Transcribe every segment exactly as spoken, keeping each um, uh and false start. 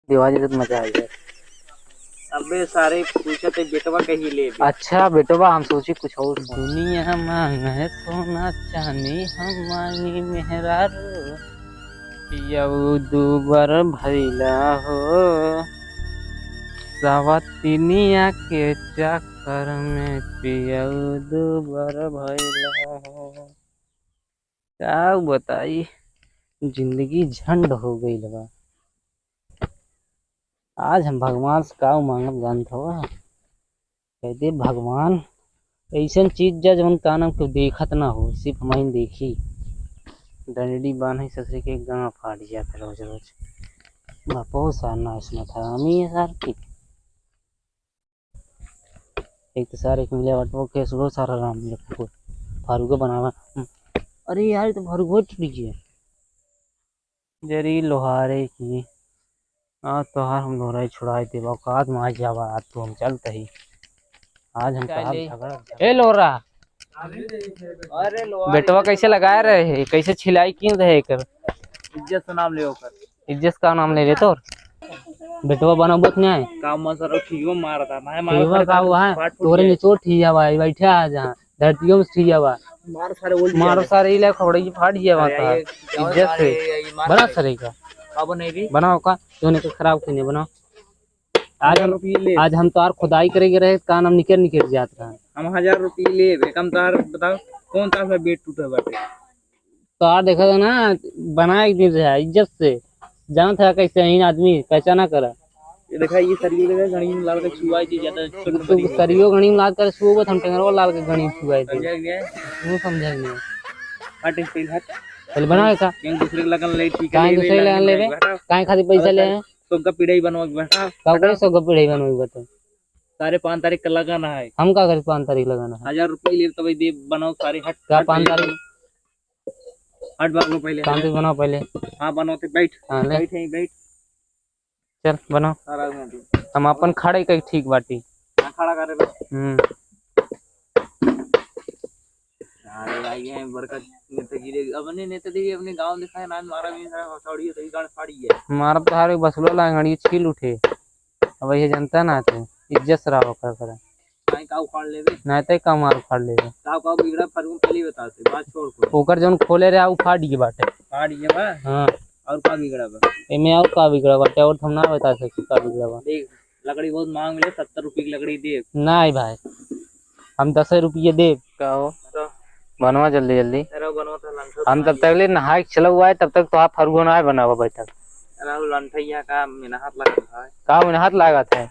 देवा जी तो मजा आ जाए। अबे सारे पूछत है बेटवा कहीं ले बे। अच्छा बेटवा, हम सोची कुछ और सुन। दुनिया मांगे सोना चांदी, हम मांगी मेहरारू। पियऊ दूबर भइला हो, सवतिनिया के चक्कर में पियऊ दूबर भइला हो। का बताई, जिंदगी झंड हो गइल बा। आज हम भगवान से का मांगब जानत हवा? कहते भगवान, ऐसन चीज जा जवन का नाम केहू देखत ना हो, सिर्फ हमही देखी। डंडी बान्हे ससुर के गाँव फाट जात रोज रोज। बापो सार ना सुनत है, हम ही सार की। एक तो सारे के मिले बटवो के सुबह सारा राम मिले को फारूको बनावा। अरे यार, ये तो फारूको टूट गया। जरी लोहारे की, आज तोहार हम लोहराई छुड़ाई देबा, औकात में आ जावा आज तू, हम चलत ही। आज हम चल तोहार ले। झगड़ा ए लोहरा, अरे लोहरा, बेटवा कैसे लगाए रहे है, कैसे छिलाई कीन रहे एकर? इज्जत से नाम ले ओकर। इज्जत का नाम ले रे तोर? बेटवा बनबत नहीं। का मन सर खियो मारता, नहीं मारो ठीवा सर, का हुआ है? फाट फूट तोरे जाए। निचोड़ ठिया बा, बैठे आ जहाँ। धरतियों में सिया बा। मार सारे, बोल मारो दिया। सारे, इला खबड़ई फाट जिया अरे, बात है। ये क्या इज्जत से। ये, ये मार बड़ा सारे। सरे का। का बनाई रे? बनाओ का? तूने के खराब कइने बनाओ। आज हजार हम, रुपये ले। आज हम तोहार खुदाई करे के रहे, का नाम निकर निकर जात रहा। हम हजार रुपये लेबे, कम तोहार बताओ, कौन सा बेड टूटे बाटे? तो आ देखा था ना, बना एक दिन रहा इज्जत से, जानत है कैसे ही आदमी पहचाना करा। ये देखा, ये सरियो देखा, घड़ी में लाल के छुआई थी ज्यादा, छोट तू बड़ी। सरियो घड़ी में लाल कर छुओ, हम टेंगरवा लाल के घड़ी में छुआई थी। समझा गया? तू समझा नहीं। हट, इस पे हट। पहले बना का? क्यों दूसरे के लगन ले, ठीक है, काहे ले, दूसरे के लगन ले, लेबे? हटाओ। काहे खातिर पैसा अब ले सर, हैं? सोगा पिढ़ाई बनवा के बैठा। का करे सोगा पिढ़ाई बनवा के बैठा? सारे पाँच तारीख का लगन है। हम का करे पाँच तारीख लगन है? हजार रुपये ले, तब दे, बनाओ सारे, हट, का हट, पाँच हट। तारीख? हट, बाबू, पहले। शांति से बनाओ पहले। हाँ, बनाओ, तो बैठ। हाँ, ले। बैठ, यहीं बैठ। चल, बनाओ। सारा में तू। हम अपन खड़े कहीं ठीक बाटी। हाँ, खड़ा करे बे। हम्म। अरे, आई हैं बड़का नेतागिरी। अपने नेतागिरी, अपने गाँव दिखाए ना, मारा भी है, हथौड़ी, तो ये गाड़ फाड़ी है। मारब तो हारे बसुला लांगड़ी छील उठे। अब ये जनता ना तू, इज्जत से रहो, कर, कर। नाहीं का उखाड़ लेबे? नाहीं तो का मार उखाड़ लेबे? का, का बिगड़ा फरूम पहले ही बता दे, बात छोड़ को। ओकर जौन खोले रहे, उ फाड़ गए बाटे। फाड़ गए बा? हाँ। और का बिगड़ा बा? एमे और का बिगड़ा बाटे? और हम ना बता सकते का बिगड़ा बा। देख, लकड़ी बहुत मांग ले, सत्तर रुपये की लकड़ी दे। नाहीं भाई, हम दस रुपये देब। का हो? तो बनवा जल्दी जल्दी। अरे बनवा तो लंठा हम तब तक ले नहाए के चला हुआ है, तब तक तो आप फरुआ ना बनावा बैठक। अरे वो लंठा यहाँ का मेहनत लगत है। का मेहनत लागत है?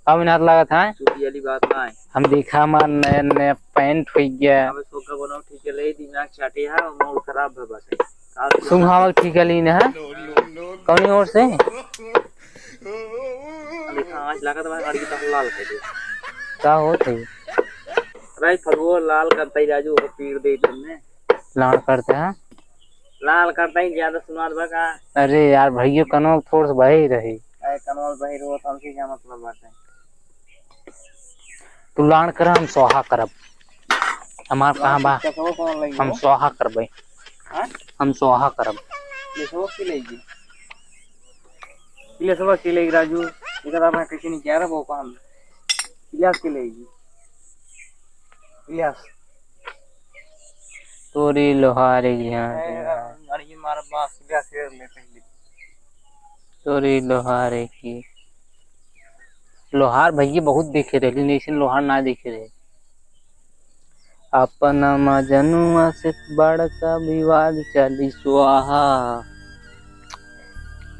का मेहनत लागत है? चुपी वाली बात ना है। हम देखा हमार नया नया पैंट हो गया। अब सोगा बनाओ ठीक है, ले दिमाग चाटे है, मूड खराब है बस। का सुंघावा ठीक है लीन है। कौन ओर से? देखा, आज लागत बा गाड़ी की तो लाल कर दे। का होत है? अरे, फगुआ लाल करता ही राजू, वो पीर दे तुमने। लाल करता है? लाल करता ही ज्यादा सुनार बा का? अरे यार, भैया कनो थोड़ से बही रही। अरे, कनो बही रहो, तो हमसे क्या मतलब बात है? तू लाड़ कर, हम सोहा करब। हमार कहाँ बा? चकवा कौन लगी हम हो? सोहा करबे। हाँ? हम सोहा करब। ये सब की लेगी? पिलेसवा के लेगी राजू, इधर आप कैसे नहीं कह रहा वो काम। पिलास के लेगी। पिलास। तोरी लोहारे की यहाँ ए, गाड़ी मार बास, पिलास के ले पहले। तोरी लोहारे की। लोहार भैया बहुत देखे रहे, लेकिन ऐसे लोहार ना देखे रहे। अपना मजनुआ से बड़का विवाद चली स्वाहा।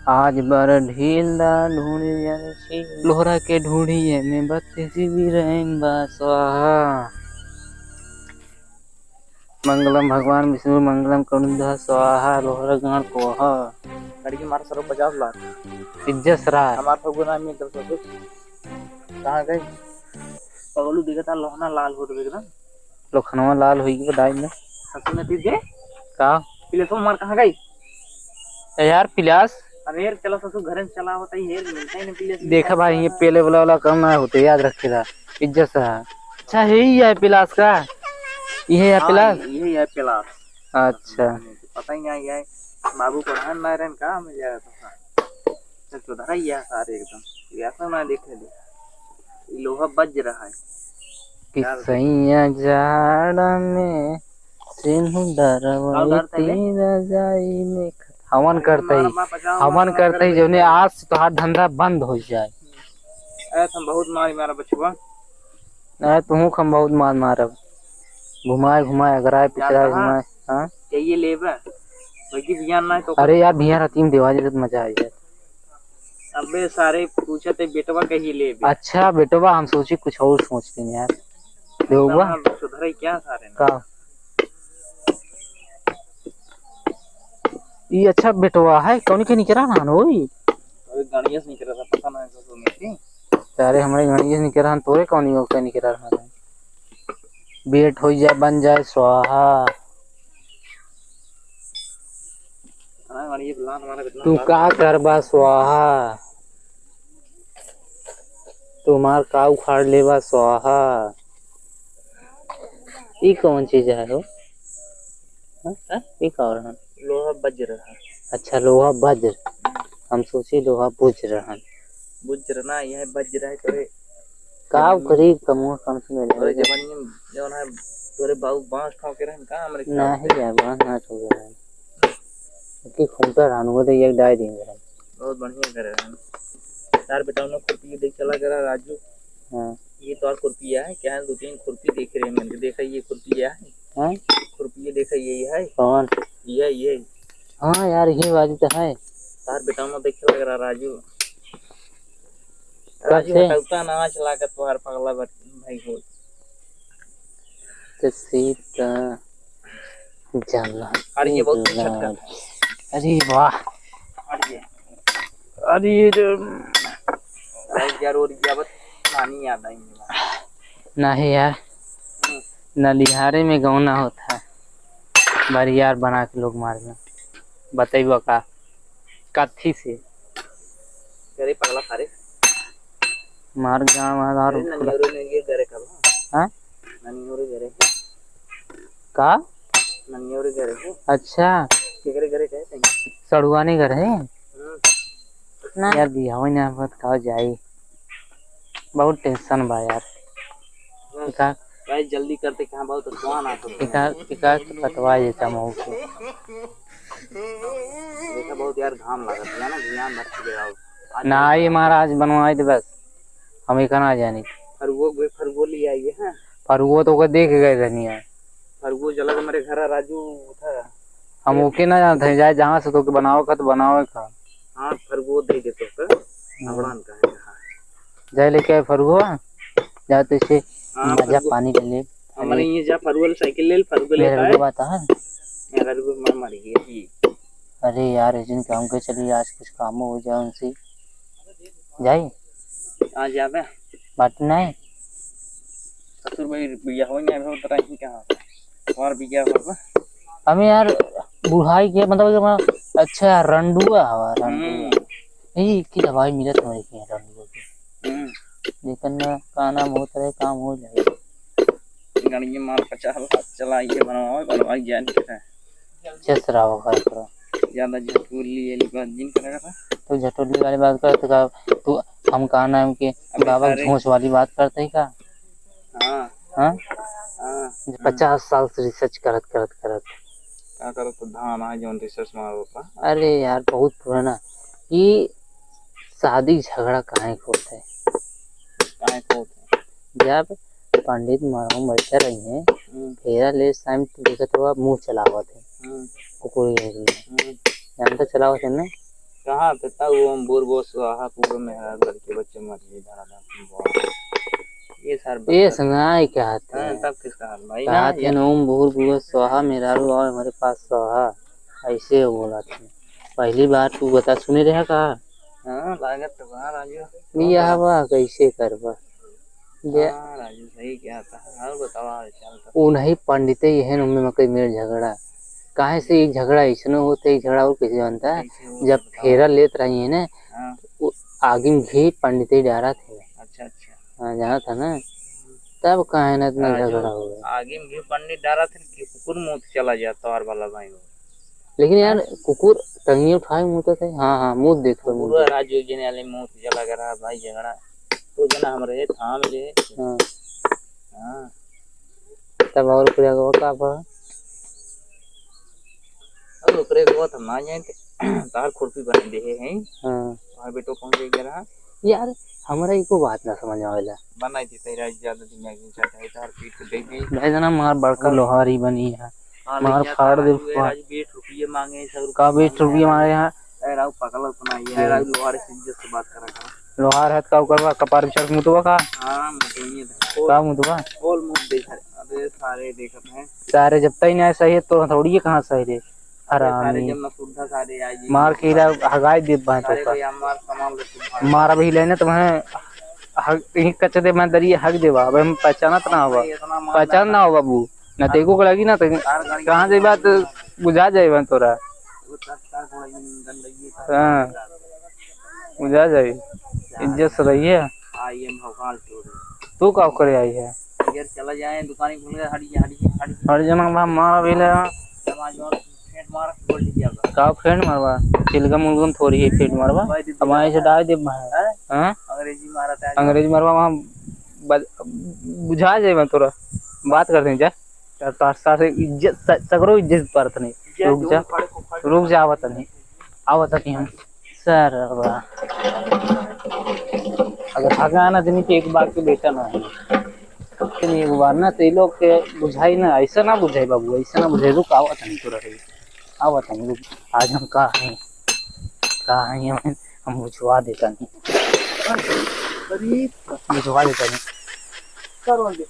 आज बर ढील दा ढूंढी जाने छी। लोहरा के ढूंढिए में बत्तीस जीबी रैम बा स्वाहा। मंगलम भगवान विष्णु मंगलम करुण दा स्वाहा, लोहरा गांड कोहा। लड़की मार सरो पचास लाख। इज्जत सरा। हमार फगुना में एकदम ससुर। कहाँ गए? पगलू दिखता लोहना लाल होत एकदम। लोखनवा लाल होई गयो डाई में। ससुर ने तीर गए? का? पिलेसवा मार कहाँ गई? ए यार पिलास। अरे यार चलो ससुर घरे में चला होता ही हेर मिलता ही नहीं पिलेस। देखा भाई ये पेले वाला वाला काम ना होते, याद रखेला। इज्जत से है। अच्छा यही है पिलास का? ये है हाँ, पिलास? ये है पिलास। अच्छा। पता ही नहीं है। बाबू पढ़ान ना रहन का मिल जाएगा तो। तो धरा ही है सारे एकदम। ये ऐसा ना देखे दे। ये लोहा बज रहा है। कि सैया जाड़ा में सिंह डरवाई का उधार था बे? तीन रजाई में ख-, हवन अरे करते ही, मार, मार, बचाओ, हवन मार, करते ही अगर जौने आज से तोहार धंधा बंद हो जाए। ए, तुम बहुत मारी मारा बचुआ। ए, तुहूँ के हम बहुत मार मारब। घुमाए, घुमाए, अगराए, पिछराए, जानता है? घुमाए, हाँ? चाहिए लेबे? बल्कि बिहान ना तो अरे यार, बिहान राती में देवा दे तो मजा आ जाए। अबे सारे पूछत है, बेटवा कहिए लेबे? अच्छा, बेटवा, हम सोची कुछ और सोचते हैं यार। देवा? हाँ, सुधरे क्या सारे ना? का? ई अच्छा बेटवा है, कौन के निकरा रहन होई? अरे गणिया से निकरा था, पता ना है तो नहीं। अरे हमरे गणिया से निकरा रहन, तोरे कौन ही ओके निकरा रहन है? बेट हो जाए, बन जाए स्वाहा। हाँ, गणिया बुला हमारा कितना तू बार का करबा स्वाहा? तुम्हार का उखाड़ लेबा स्वाहा? ई कौन चीज है हो? हाँ? हाँ? ई का रहन? लोहा बज्र है। अच्छा, लोहा बज्र। हम सोची लोहा बुज्र रहन। बुज्र ना, यह बज्र है, तोरे का जमीन करी, कमुआ कम से मिले। तोरे जवानी में जौन है, तोरे बाबू बांस ठोके रहन का हमरे खिलाफ? नहीं यार, बांस ना ठोके रहन। कि खूंटा रहन, वो तो एक डाय दिन रहन। बहुत बढ़िया करे रहन। तार बेटा उन्हें खुरपी देख चला करा राजू। हाँ। ये तो और खुरपी है, क्या है, दो तीन खुरपी देख रहे हैं मैंने, देखा ये खुरपी है। हाँ? खुरपी ये देखा, यही है। कौन? ये, ये। हाँ यार, ये वाली तो है। तार बेटा उन्हें देख चला करा राजू। राजू कैसे? हटौता नाच लागत तोहार पगला बट-, भाई हो। तो सीता जला अरे, ये बहुत के पीछे लाल। अरे वाह। अरे, अरे, ये जो भाई, यार, और क्या बत-, नानी याद आई मुझे। नहीं यार, हम्म। नलिहारे में गौना होता है, बरियार बना के लोग मारना। बतैबा का? कथी से? अरे पगला सारे। मार गाँव में और अरे ननियोरे में ये घरे का बा? हाँ? ननियोरे घरे। का? ननियोरे घरे है। अच्छा। केकरे घरे कहे थे? सड़ुआनी घर है? हम्म। ना। यार बियाह ना होत का जाई? बहुत tension बा यार। बस, का? भाई जल्दी करते कहाँ बहुत स्वान आ तो एका, एका कटवा देता मऊ के। देखा बहुत यार घाम लागत है ना, ध्यान रख के आओ। आज ना, ये महाराज बनवाए दे बस, हम एका ना जानी। फरुओ, फरुओ ले आइए, हाँ। फरुओ तो ओके देख गए रहनी है। फरुओ चला के मेरे घर आ, राजू था। हम ओके ना जानते हैं, जाए जहाँ से तो के बनावे का तो बनावे का। हाँ, फरुओ दे दे तो के, हम्म। अबड़ान का है, हाँ। जाए लेके आए फरुओ, जाए तो इसे हाँ, मजा फरुओ। पानी ले ले। हमारे अरे। ये जा फरुओ साइकिल ले, फरुओ ले मेरा आए। वीडियो आता है। मेरा वीडियो मार मारी है, जी। अरे यार, इस दिन काम के चलिए, आज कुछ काम हो जाए उनसे। जाई? आ जाबे। बात नहीं। ससुर भाई बिया हो नहीं, अभी उतरा ही कहाँ? और बिया हो बा? हमें यार बुढ़ाई के मतलब कि हमारा अच्छा रंडुआ हवा, रंडुआ। हम्म। यही की दवाई मिलत हमारे के रंडुआ के। हम्म। लेकिन ना का नाम होत रहे, काम हो जाए। गाड़ी मार पचास लाख चला, ये बनवाओ, बनवाई जाए नहीं। चेस रहा होगा एकरो। ज्यादा झटोली वाली बात जिन करेगा था। तो झटोली वाली बात करते का, तू हम का नाम के अबे बाबा सारे घोंस वाली बात करते ही का? हाँ। हाँ? हाँ। पचास साल से research करत, करत, करत। का करत तो धान आ जौन research मारो का? अरे यार, बहुत पुराना। ई शादी झगड़ा काहे के होत है? काहे के होत है? जब पंडित मरहूम बैठे रही हैं, हम्म। फेरा ले time तो देखत हुआ मुंह चलावत है। हम्म। कुकुर के लिए। हम्म। जानता चलावत है ना? कहाँ पे था वो, हम बोर बोस रहा पूरा मेहरारू लड़के बच्चे मर गए, धड़ाधड़। ये सार ये बच्चा। सुनाई क्या हाँ, है? तब किसका हाल भाई? कहा ना, थे ये ना, "ओम भूर्भुवः स्वाहा, मेहरारू आओ हमारे पास स्वाहा।" ऐसे बोला था। पहली बार तू बता, सुने रहा का? हाँ, लागत तो बा, राजू। बियाह बा, कैसे करबा? बे- हाँ, राजू, सही क्या था। और बतावा हाल चाल तो। उ नहीं पंडिते, यह उनमें मकई मेर झगड़ा। काहे से एक झगड़ा ऐसनो होते, एक झगड़ा और कैसे बनता है? कैसे हो, जब बतावा। फेरा लेत रही है ना, हाँ। तो आगे में घी पंडिते डारा थे। अच्छा, अच्छा। हाँ, जाना था ना? तब काहे ना इतना राजू, झगड़ा हो गया? आगे में घी पंडित डारा थे कि कुकुर मुंह चला जाता और भला भाई हो। लेकिन यार, कुकुर टंगिया उठाए मुँह तो थे। हाँ, हाँ, मुँह देख लो, मुँह कुकुर देख। राजू जी ने आले मुँह जला कर रहा भाई झगड़ा। तो जना हमरे थाम ले। हाँ। हाँ। तब और पूरा गवा का पा? और ओकरे गवा तो ना जाए ते। तार खुरपी बने देहे हैं। हाँ। और बेटो कौन दे गया रहा? यार, हमरा एको बात ना समझ में आवेला। बनाई देते हैं, राज ज्यादा दिमाग नहीं चलता है, तार पीठ को दे दे। भाई जना, मार बड़का हाँ। लोहार ही बनी है। हाँ, मार लेकिन फाड़ दे राजू, ए, फा- राजू, बीस रुपये मांगे, सौ रुपये का बीस रुपये मांगे हैं? ए, राजू, पागल अपना ये है, राजू, लोहार से इज्जत से बात करा करो। लोहार है तो का करवा, कपार बिचार मुतवा का? हाँ, मुतवा ही है। का मुतवा? बोल, मुत दे, अबे सारे देखत हैं। सारे जब तई ना सही है, तो थोड़ी है कहाँ सही रे? अरे सारे हरामी। जब ना सुविधा सारे आई। मार के इला हगाई देब भाई सारे तोका। भैया, मार सामान ले सुविधा। मार अभी लेने तो मैं हग, यहीं कच्चे दे मैं दरिए हग देबा। अब हम पहचानत ना होबा। अरे इतना मार पहचान ना हो बाबू। ना तेको को लगी ना तो तार गाड़ी कहाँ जाइबा तो बुझा जाइबा तोरा। वो तार, तार को लगी गंदगी, तार हाँ। गाड़ी। बुझा जाई। इज्जत से रहिए। आई एम भगवान टूरी। तू का करे आई है? यार चला जाए, दुकान खोल के हट जा, हट जा, हट जा। हट जाना बा, मार भी ले। समाज में फेंट मार, बोल दिया बा। का फेंट मारबा? चिलगम उलगम थोड़ी है फेंट मारबा। भाई दीदी अब आए से डाल दे भाई। हैं? हाँ? अंग्रेजी मारा था। अंग्रेजी मारबा वहाँ बज-, बुझा जाए मैं तोरा। बात कर दे जा। तार, तार, तार से इज्जत, स-, सगरो इज्जत परत नहीं। इज्जत रुक जा। उखड़, उखड़। रुक जा, आवत नहीं। आवत नहीं हम। सर बा। अगर हगा ना देनी तो एक बार के बेटा ना है। लेकिन एक बार ना तो ये लोग के बुझाई ना, ऐसा ना बुझाई बाबू, ऐसा ना बुझाई। रुक, आवत नहीं तो रहे। आवत नहीं, रुक। आज हम का हैं, का हैं हम, हम बुझवा देता नहीं। अरे, बुझवा देता नहीं। करो आगे।